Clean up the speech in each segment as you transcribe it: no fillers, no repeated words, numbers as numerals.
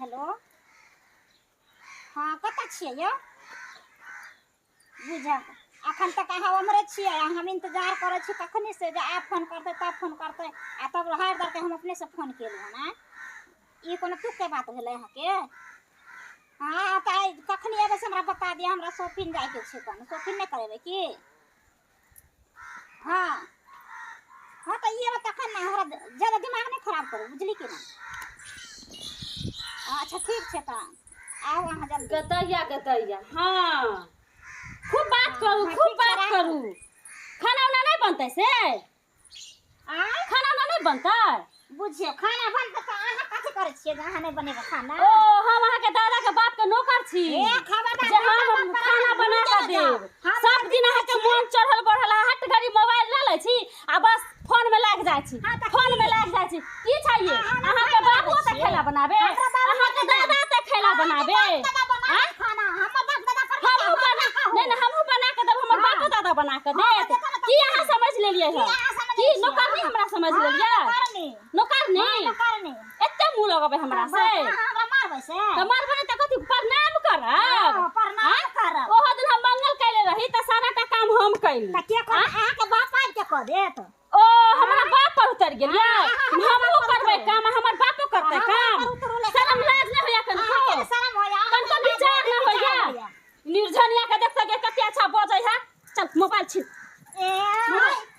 Hello. हँ, कतऽ छियै यौ? बुझक अखन तक अहाँ ओम्हरे छियै आ हम इंतजार करै छी कखनी से जे आब फोन करतै तब फोन करतै, आ तब हारि दरके हम अपनेसँ फोन केलहुँ हन। आँय, ई कोनो तुकके बात भेलै अहाँके? हँ, तऽ आइ कखनी एबै से हमरा बता दिअ, हमरा शॉपिंग जाइके छै। तहन शॉपिंग नहि करेबै की? हँ हँ, तऽ ई एबै तखन ने। हमरा ज्यादा दिमाग नहि खराब करू, बुझली कि नहि? अच्छा, ठीक छै, तऽ आउ अहाँ जल्दी। गदैया गदैया, हँ, खूब बात करू। हँ, खूब ठीक छै, बात राखू। करू। खाना उना नहि बनतै से? आँय? खाना उना नहि बनतै? बुझियौ, खाना बनतै तऽ अहाँ कथी करै छियै जे अहाँ नहि बनेबै खाना? ओ, हम अहाँके दादा के बाप के नौकर छी ए खबरदार, जे हम खाना बना कऽ देब? सब दिन अहाँके मोन चढ़ल बढ़ल आ हट घड़ी मोबाइल लऽ लै छी आ बस फोन में लागि जाइ छी। हँ, तऽ फोन में लागि जाइ छी। की चाहिए अहाँ नहि अहाँके? खाना बाबू बनाबै तऽ छियै? खेला बनाबे? हमरा बाबू अहाँके नहि दादा तऽ खेला बनाबे? दादा बनाबै आँय? खाना, हमर बाप दादा पर हमहूँ बना, नहि नहि, हमहूँ बना कऽ देब, हमर बापो दादा बना कऽ देत। देतै ने तऽ की अहाँ समझ लेलियै की हँ? अहाँ समझ की छियै? नौकरनी हमरा समझ लेलियै? नौकरनी। नौकरनी। नौकरनी। एते मुँह लगबै हमरा से? अहाँ हमरा मारबै से? तऽ मारबै नहि तऽ कथी, प्रणाम करब? हँ, प्रणाम आँय? करब। ओहो दिन हम मंगल कैले रही तऽ सारा टा काम हम कैली। तऽ के कर? अहाँके बाप आबि के कऽ देत? ओ, हमरा बाप पर उतर गेलियै? हँ, अहाँ हमरा हमहूँ बाप पर करबै उतरबै। काम आ हमर बापो करतै हमरा काम। पर उतरू ले। शरम लाज नहि होइया कनिको? अहाँके ने शरम होइया? कनिको विचार नहि होइया? निर्झनिया के देखते के कते अच्छा बजै है। चल, मोबाइल छीन। ए,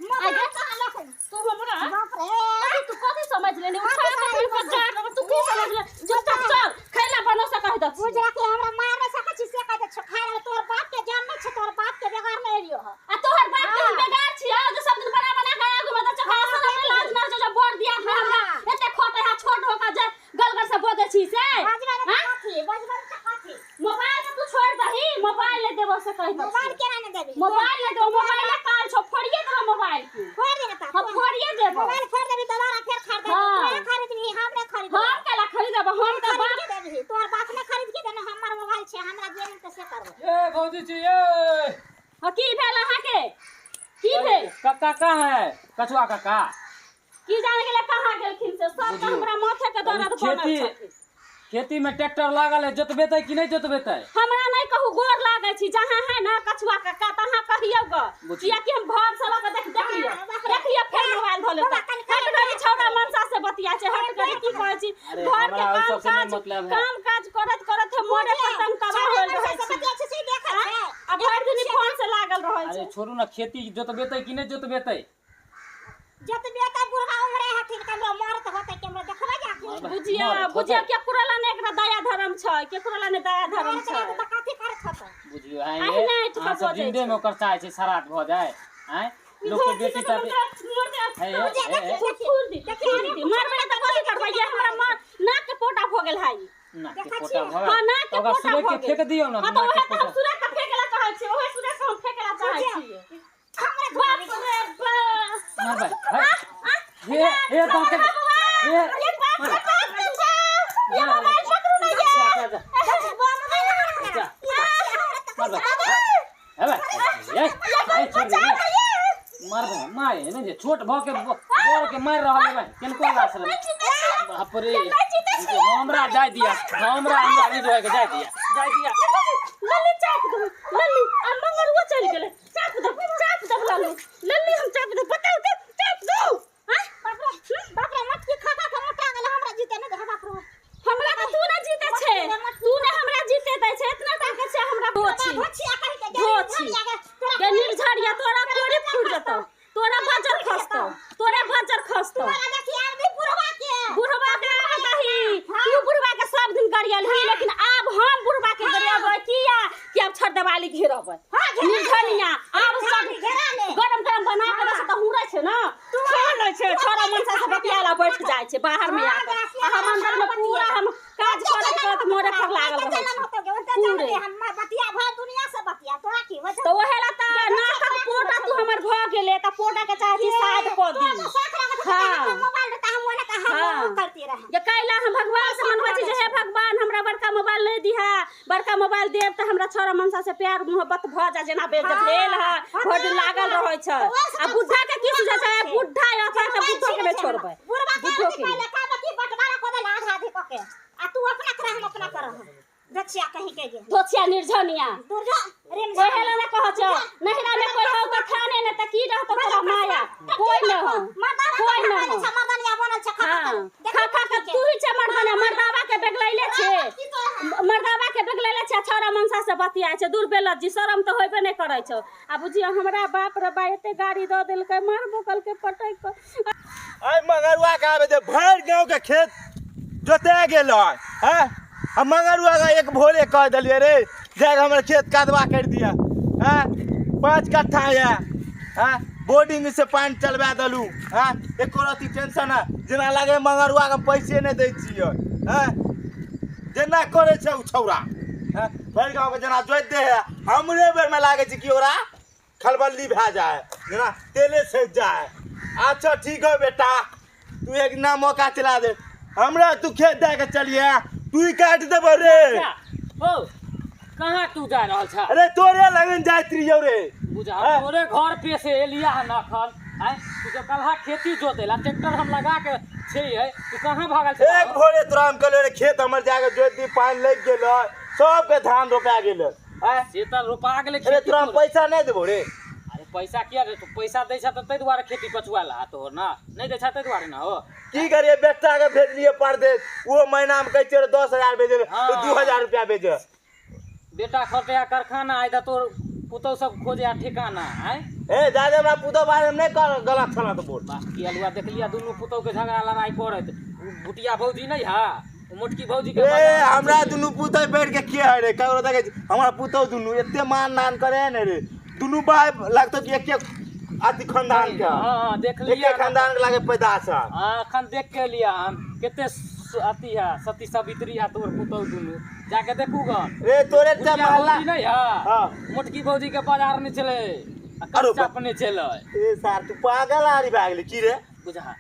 मोबाइल कहाँ लऽ के? तू हमरा बाप रे! अरे, तू कथी समझ लेली? उठा के फिर पर जा, तू की समझ ले? चुपचाप चल, खैला बनो से कहि दे। बुझ के हमरा मार नहि सकै छी से कहि दे छौ। खाय लए तोहर बाप के जान नहि छै, तोहर बाप के बेगार नहि एलियो हँ। आ तोहर बाप के हम बेगार छियै जे सब दिन बना बना के आगू में दै छौ? शरम नहि लाज नहि जे बोर दिया में हमरा एते खोटे है, छोट होकर जे गलगर से बजै छी से? बजबै ने तऽ हाँ? कथी? बजबै ने तऽ कथी? मोबाइल के तू छोड़ दही, मोबाइल नहीं देबो से कहि दे। मोबाइल केना नहि देबही? मोबाइल नहीं देबो, मोबाइल काल छौ, फोड़िए देबो मोबाइल के। फोड़ दे ने तऽ। हम फोड़िए देबो। मोबाइल फोड़ देबही, दोबारा फेर खरीदबही। हाँ। तोरा खरीदबही, हम नहि खरीदबै। हम केला खरीदब? हम तऽ खरीद बाप के देबही? तोहर बाप नहि खरीद के देने? हमर मोबाइल छै, हमरा जे मन से करबै। ए भौजी जी, ए। हाँ, की भेल अहाँके? की भेल? कक्का कहाँ है, कछुआ कक्का? की जाने गेलै कहाँ गेलखिन से सब। तऽ बुझियौ। हमरा माथे के दर्द बनल खेती छथिन। खेती में ट्रैक्टर लागल है, जोतबेतै कि नहि जोतबेतै? हमरा नहीं कहू, गोर लागै छी। जहाँ है ना कछुआ काका तहाँ कहियौ ग। बुझियौ। कियाकि हम घर से लऽ के देख, देख लियौ, देख लियौ, फेर मोबाइल धऽ लेतै। हट घड़ी छौड़ा मनसा से बतिया छै। हट घड़ी की कहै छी? अरे, घर के हमरा ओहि काम सबसे नहि काज मतलब है। काम काज करैत करैत हम मोरे पतंग तबाह होल रहै छी। बतिया छै से देखै छै। आ भरि दिन फोन से लागल रहै अरे छै। छोड़ू ने, खेती जोतबेतै कि नहि जोतबेतै? जतबे तऽ बुढ़वा उमरे हथिन, केमरो मरत होतै, केमरो देखबै जाके। बुझिया मरत बुझिया, होतै। केकरो ला ने एकरा दया धर्म छै, केकरो ला ने दया धर्म मरत छै। रहतै तऽ कथी करैत होतै? बुझियौ आँय अहिना ये, एठुका अहाँ सब बजै जिंदे छै। में ओकर चाहै छै श्राद्ध भऽ जाय। आँय, लोक के बेटी तऽ हे, हे, हे, हे। मारबै तऽ कथी करबै? ये हमरा मार, नाक के पोटा भऽ गेल है। नाक के देखै पोटा छियै? भऽ हाँ, गेल? नाक के ओकरा पोटा सुरैक भऽ के गेल। फेक दियौ ने। हाँ, तऽ नाक ओहे के तऽ हम पोटा सुरैक के फेकेला चाहै छियै, ओहे सुरैक के हम फेकेला चाहै छियै। हमरा बाप रे बाप! मारबै हे हे हे दाँत हे। ये बाप रे बाप रे बाप! ये मोबाइल पकड़ू ना ये! जा जा जा। जा। मारबै हे बे, हे हे, छोड़ दे, हे। मारबै मारे ने जे छोट भऽ के बड़ के मारि रहल है। किनको लाश रे, बाप रे! हमरा जाय दिया, हमरा हमरा नहि जोए के, जाय दिया, जाय दिया। लल्ली, चाप दो लल्ली। आ मंगरुआ चलि गेलै। चाप दो, चाप दो लल्लू, लल्ली, हम चाप दो, बताउ तऽ, चाप दो। आँय? बाप रे बाप रे, मटकी खा खा के मोटा गेल, हमरा जीते नहि दे, बाप रे। हमरा तऽ तू नहि जीते छै, तू नहि हमरा जीते दै छै। इतना ताकत छै हमरा। धोछी धोछिया कहि के धोछी गे निर्झरिया, तोरा कोरे फूट जेतौ, तोरा बजर खसतौ, तोरा बजर खसतौ। तोरा देखी आदमी बुढ़वा के। बुढ़वा के आबे दही। तू बुढ़वा के सब दिन गरियलही, लेकिन आब हम बुढ़वा के गरियबै। किया कि आब छठ दिवाली घेरबै। निर्झनिया, आब सब घेरा ले। गरम गरम बना के दे तऽ हुरै छै ने, खा लै छै। छोड़ा मनसा से बतियाला बैठ जाइ छै बाहर में आके, आ हम अंदर में पूरा हम काज करैत करैत मोरे पर लागल रहै छी पूरे। हम बतिया भर दुनिया से बतिया, तोरा की होइ छै? तऽ ओहे ला तऽ नाकक पोटा तू हमर भऽ गेलै तऽ पोटा के चाहै छी साइड कऽ दी। हाँ। मोबाइल रहता हम ओने का हम करती रहे। जे कैला हम भगवान से मनबै छी जे हे भगवान, हमरा बड़का मोबाइल नहि दिहा, बड़का मोबाइल देब तऽ हमरा छोरा मनसा से प्यार मोहब्बत भऽ जाय, जेना भेल है। भरि दिन लागल रहै छै। आ बुढ़ा के की सुझै छै? बुढ़ा अथवा के बुढ़ो के नहि छोड़बै। बुढ़वा के बुढ़ो के पहिले का बकी बंटवारा कऽ देला। के आ तू अपना कर हम अपना कर दक्षिया कहीं के गे धोछिया निर्झनिया दूर जा रेम ओहे ला ना कह छौ नहिरा में कोई हो त खाने न त की रहतो तोरा माया कोई न हो कोई न हो मर्दानिया बनल छै खा हाँ खा खा के तू ही छे मर्दाना मर्दावा के बेगलैले छे मर्दावा के बेगलैले छे छौरा मनसा से बतियाय छे दूर बेलज्जी शरम त होइबे नै करै छौ। आ बुझियो हमरा बाप रे बा एते गाड़ी द देलकै मारबो कलकै पटक के। आइ मगरुआ के आबे दे भरि गाँव के खेत जोता गेल है। हम मगरुआ के एक भोरे कह दिलियै रे जाके हमर खेत कदवा कर दिया है। 5 कट्ठा है हैं बोर्डिंग से पानि चलवा देलू हैं एको रत्ती टेंशन है जेना लागे मगरुआ के पैसे नहि दै छियै हैं जेना करै छै ओ छौड़ा हैं भरि गाँव के जेना जोति दे है हमरे बेरमे लागै छै कि ओकरा खलबल्ली भए जाए जेना तेले सजि जाए। अच्छा ठीक है बेटा तू एक ना मौका चला दे हमरा तू खेत दए के चलिए तू ही काटि देबो रे। ओ कहाँ तू जा रहल छ? अरे तोरे लगन जाइत रहियौ रे। बुझा तोरे घर पे से एलिया हन अखन आय तू जो कल्हा खेती जोतेला ट्रैक्टर हम लगा के छै है तू कहाँ भागल छ? एक भोरे तोरा हम कहलियै रे खेत हमर जाके जोति दी पानि लागि गेल सबके धान रोपा गेल आय से त रोपा गेलै। अरे तोरा हम पैसा नहि देबो रे। अरे पैसा किया रे? तू पैसा दै छ त तै दुआरे खेती पछुआला तोहर ना नहि दै छ तै दुआरे ना हो। की करिए बेटा के भेजलिए परदेश वो महीना में कहै छियै 10,000 भेजे तो 2,000 रुपया भेजे। बेटा खटे कारखाना आइ त तोर पुतौ सब खोजे आ ठिकाना आय। ए दादा हमरा पुतौ बारे में नहीं कर गलत छला तो बोल। बाकी अलुआ देखलिया दुनू पुतौ के झगड़ा लड़ाई करत बुटिया भौजी नहीं हा मोटकी भौजी के। ए हमरा दुनू पुतौ बैठ के के है रे ककरो देखै छी हमरा पुतौ दुनू एते मान नान करे ने रे दुनू भाई लगतो कि एक एक अति खानदान के। हां देख लिया एक खानदान के लागे पैदा छ। हां अखन देख के लिया हम केते अति है सती सावित्री है तोर पुतौ दुनू जाके देखू गन रे तोरे त महला नहीं है। हां मोटकी भौजी के बाजार नहीं चले कच्चा अपने चले। ए सार तू पागल आरी भए गेली की रे? बुझा हैं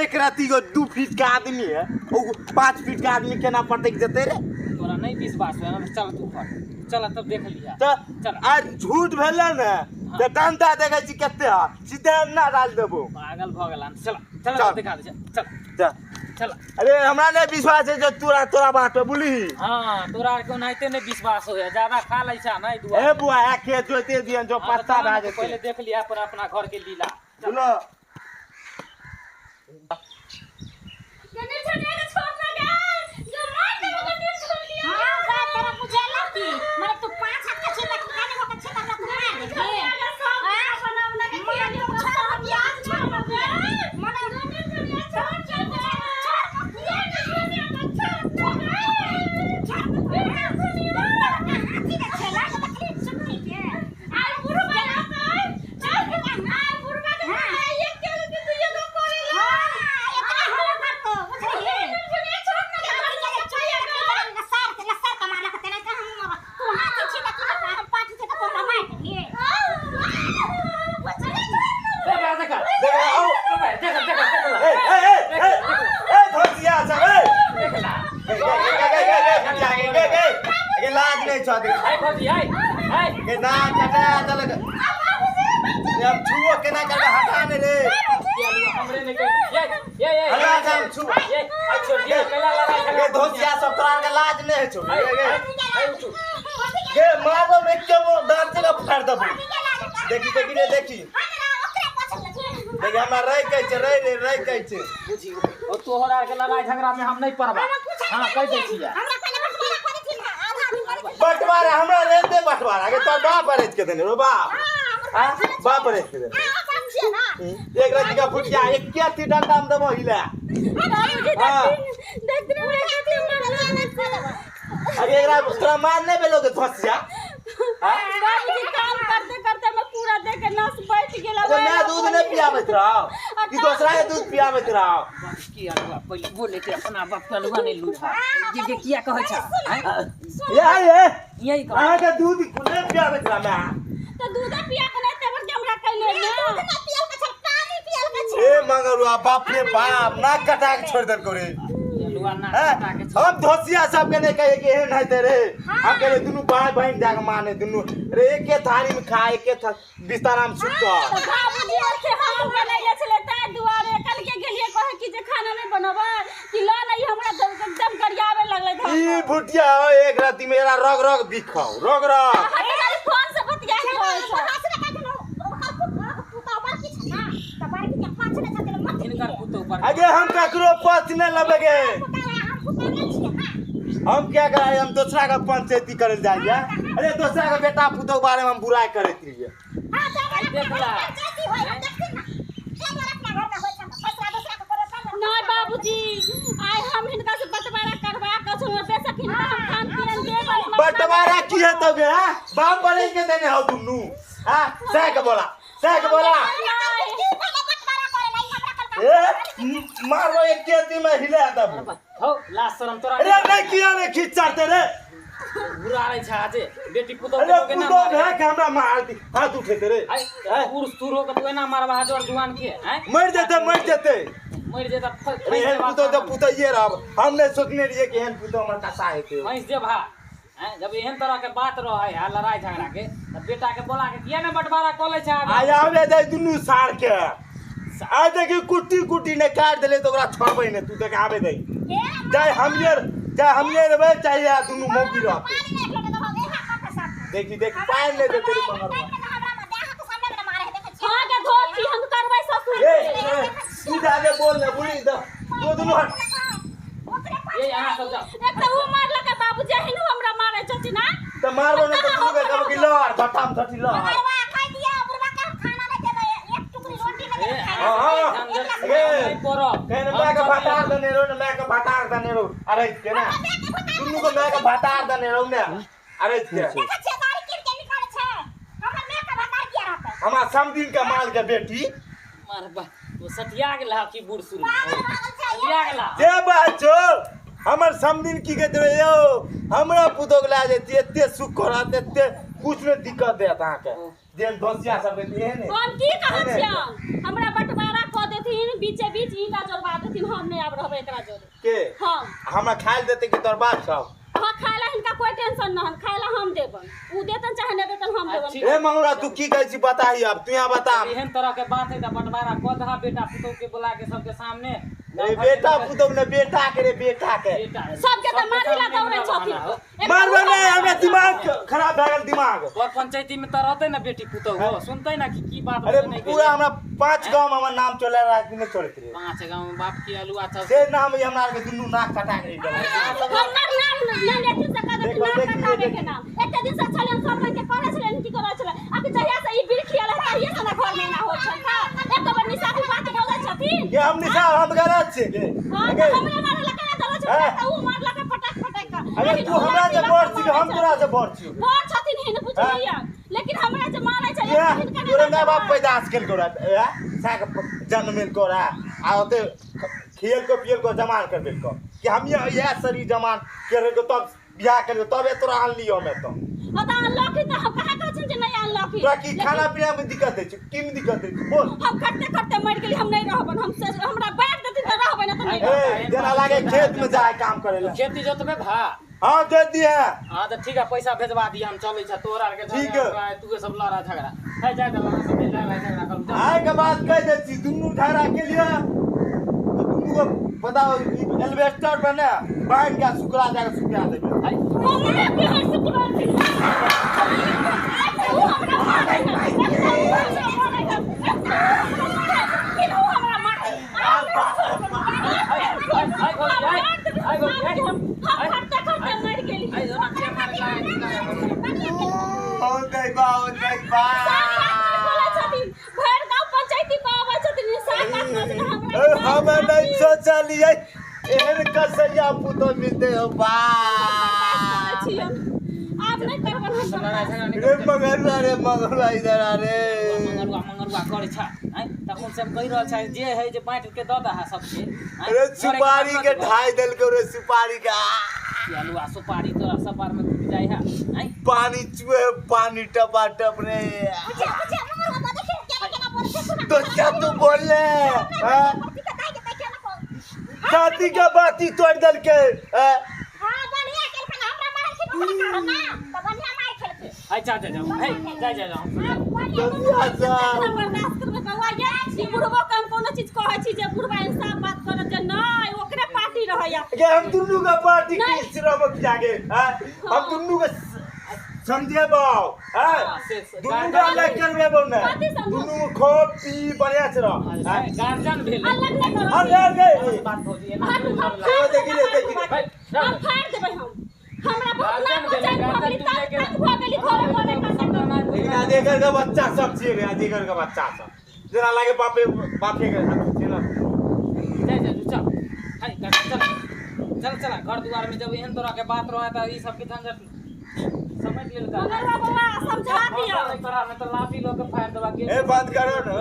एक राती को 2 फीट का आदमी है ओ 5 फीट का आदमी केना पटक जेतै रे? तोरा नहीं विश्वास है ना चल तू पर चल तब देख लिया त चल। आ झूठ भेल ने त डंडा देखै छी कते है सीधा ना डाल देबो पागल भ गेल। चल चल दिखा दे चल चल चल। अरे हमरा नहीं विश्वास है जो तोरा तोरा बात पे बोली। हां तोरा के ओनाहिते नहीं विश्वास होय ज्यादा खा लै छ नहीं दुआ। ए बुआ आ खेत जोते दियन जो पत्ता भए जेतै पहिले देख लिया पर अपना घर के लीला। सुनो हां तोरा बुझेला की माने तू 5 हाथ के छेला की काने के छेला हमरा मार दे हां बनावना के खियाली सब प्याज छोड़ दे माने छोड़ देखी देखी रे देखी देखी हमरा रहि कहै छै रहि रे रहि कहै छै बुझी ओ तोहरा के लड़ाई झगड़ा में हम नहीं पड़बा। हां कह दै छियै बंटवारा हमरा रे दे बंटवारा के तोर बाप अरेज के देने रो बाप। हां बाप अरेज के देने एक रात का फुटिया एक के अथी डंडा में देबो हिला। हां देख रे कथि मारल अरे एकरा तोरा मार नहीं भेलो के धसिया। बाबूजी काम करते करते मैं पूरा दे के नस बैठ गेला। अरे मैं दूध नहीं पियाबैत रहो कि दोसरा के दूध पियाबैत रहो। की अलुआ पहिले बोले के अपना बाप के अलुआ नहीं लूझा ये के किया कहै छ? ये ये यही कह अहाँ के दूध नहीं पियाबैत रह मैं त दूध पिया के नहीं तेबर के हमरा कैले ने दूध ना पियल के छै पानी पियल के छै। ए मगरुआ बाप रे बाप नाक कटा के छोड़ देलको रे। हम धोसिया सब के नहीं कहे कि एहन हेतै रे। हम कहले दुनू भाई बहिन जाके माने दुनू रे एके थारी में खा एके बिस्तारा में सुत। बाबूजी आखे हम बनैले छले ताहि दुआरे कल के गेलिए कहे कि जे खाना नहीं बनबा कि ल नहीं हमरा फुटिया हो एक राती मेरा रग रग बिखाओ रग रग। अहाँ फोन से बतिया के रहै छै। अगे हम ककरो पक्ष न लेबे। हम क्या कराए, हम दूसरा का पंचायती करे जाइए। अरे दूसरा का बेटा पुतोह के बारे में हम बुराई करैत रहिए। नहीं बाबूजी, आइ हम हिनका से बंटवारा करवा के छौ, बेशक हिनका हम खान पियन देब। बंटवारा की है तो गे बाप बने के देने हो दुनू। हां सह के बोला, सह के बोला। ए मारो एक के में हिला दब। हो लाज शरम तोरा। अरे नहीं किया ने खींच रे बुरा रहे छै आज बेटी पुतोह के ना पुतोह है के हमरा मार दी हाथ उठेते रे। पुरुष तुर हो के तू एना मारबा जोर जुआन के हैं मर जेते मर जेते मर जेता। एहन पुतोह तो पुतोहिए रहब। हम नहीं सोचने रहिए कि एहन पुतोह हमर कसा हेतै। फंस जे भा हैं जब एहन तरह के बात रहे है लड़ाई झगड़ा के तब बेटा के बोला के किया ना बंटवारा क लै छै। आय आवे दे दुनू सार के आ देखी कुट्टी कुट्टी ने काट देले तो ओकरा छोड़बै ने। तू देख आवे दे चाहे हम चाहे हमने रहबै चाहे आ दुनू मौगी रहतै। देखी देख पानि ले देते रे मगर। हां के धोती हम करबै ससुर। ए तू जाके बोल ने बुली द दो दुनू हट। ए यहां सब जाओ। एक त उ मारलक बाबूजी हिन हमरा मारै छथिन ना त मारबो ने त दुनू के कहब कि लड़ भट्टा में धटी लड़। मगरवा खाइ दिया बुढ़वा के खाना नहीं देबै, एक टुकड़ी रोटी नहीं देबै। हां ए कहने मैं के भातार दने रो ने मैं के भातार दने रो। अरे के ना दुनू को मैं के भातार दने रो ने। अरे के देखै छियै गाड़ी कीन के निकालै छै। हमर मैं के भातार किया रहतै। हमरा समदिन के माल के बेटी मारबा तो सटिया गेल हा की बूढ़ सुर सटिया गेल। जे बात छौ हमर समदिन की कहते यौ हमरा पुतोह के लए जैती एते सुख करत एते कुछ ने दिक्कत देत अहाँके जेन दोसिया सब के एहन। हम की कहै छियन हमरा बंटवारा क देथिन बीचे बीच ईटा जोड़वा देथिन। हम नहीं आब रहबै एकरा जोड़े के। हम हमरा खाइल देते कि तोर बाप सब। हां खाइला हिनका कोई टेंशन न हन, खाइला हम देबन। उ देतन चाहे न देतन हम देबन। ए मंगुरा तू की कहै छी बताही अब तू यहां बता। एहन तरह के बात है त बंटवारा क दहा बेटा पुतोह के बुला के सबके सामने। ए बेटा पुतोह ने बेटा के रे बेटा के सबके त मारिला दौड़ै छथिन। मारबे नहीं हमरा दिमाग खराब भए गेल दिमाग। और पंचायती में त रहतै ना बेटी पुतोह हो सुनतै ना कि की बात। अरे पूरा हमरा 5 गांव में हमर नाम चले रहा कि नहीं चलत रे। 5 गांव में बाप की अलुआ चल से नाम हमरा के दुनू नाक कटा के गेल। हमर नाम न लेथिन से कह देथिन नाक कटाबे के नाम। एते दिन से छलन सब रंग के करै छलन की करै छलन। अब जहिया से ई बिरखी आयल तहिया से ना घर में ना होय छल। एक बार निशा के बात बोलै छथिन के हम निशा हम गलत छियै के। हां हमरा मारला केना चलै छै त उ मारला के पटक पटक के। अरे तू हमरा से बड़ छी हम तोरा से बड़ छी। बड़ छथिन हिन बुझलियै लेकिन हमरा जे मारै छै हिनका तोरे my बाप पैदास केलको रे साक जन्म मिलको रे आ ओते खेल को पियल को जमान कर देलको कि हम यह शरीर जमान कर तब बियाह कर तब तोरा आनलियो हमे तो। हां त अनलकी त हम कहां कहै छियन जे नहीं अनलकी। तोरा की खाना पीना में दिक्कत है की में दिक्कत है बोल। हम खटते खटते मर गेली हम नहीं रहबन। हम हमरा बैठ देथिन त रहबै ना त नहीं। ए जेना लागे खेत में जाए काम करे ला। खेती जोतबे भा। हां दे दिए। हां त ठीक है पैसा भेजवा दिए हम चलै छ तोरा के झगड़ा तू सब लड़ा झगड़ा है जाय दे सब लड़ा झगड़ा करू। आय के बात कह दे छी दुनू झगड़ा के लिए तो दुनू को पता एल्वेस्टर बने बांध के सुखरा जाके सुखा देबे। हमरा के हर सुखरा उ हमरा मारै हमरा मारै हम खटते खटते मर गेली। ओ दैबा ओ दैबा भरि गाँव पंचायती पर आबै छथिन साफ बात हमरा। हम नहीं सोचलियै एहन कसैया पुतोह मिलते हो बा। आब नहीं करबन हम। रे मगरुआ रे मगरुआ इधर आ रे। मगरुआ मगरुआ करै छ हैं तखन से हम कहि रहल छै जे है जे बाँट के the दहा सबके। अरे सुपारी के ढाई देलको रे सुपारी के अलुआ सुपारी तोरा सब बार में टूट जाय है हैं पानी चुए पानी टपा टप रे। तो क्या तू बोल ले दादी के बाती तोड़ देलके। हां बढ़िया केलखन हमरा मारल छै ओकरा ना त बढ़िया मार खेलके। अच्छा जा जा हे जा जा जा बर्दाश्त करबै बौआ ये बुढ़बो के हम कोनो चीज कहै छी जे बुढ़बा इंसाफ बात करत जे नहीं ओकरे पार्टी पार्टी रहैया। गे हम दुनू के पार्टी की सिरम जागे हां, हम दुनू के समझेबौ हां, दुनू के अलग करबेबौ ने, दुनू खो पी बढ़िया से रह। गार्जियन भेल अलग नहीं करो। अरे अरे बात भौजी एना देखी ले देखी हम फाड़ देबै। हम हमरा बहुत नाम हो जाए भऽ गेली, तंग तंग भऽ गेली घरे घरे कर। लेकिन अजयगर के बच्चा सब छियै रे, अजयगर के बच्चा सब जेना लागे बापे बापे के हाथ छै ना। जा जा चल हाय चल चल चल घर दुआर में जब एहन तरह के बात रहे त ई सब के झंझट समझ लेल कर। मंगलवा बौआ समझा दियौ। तोरा में तो लाठी लोग के फाड़ देबा के। ए बंद करो ना।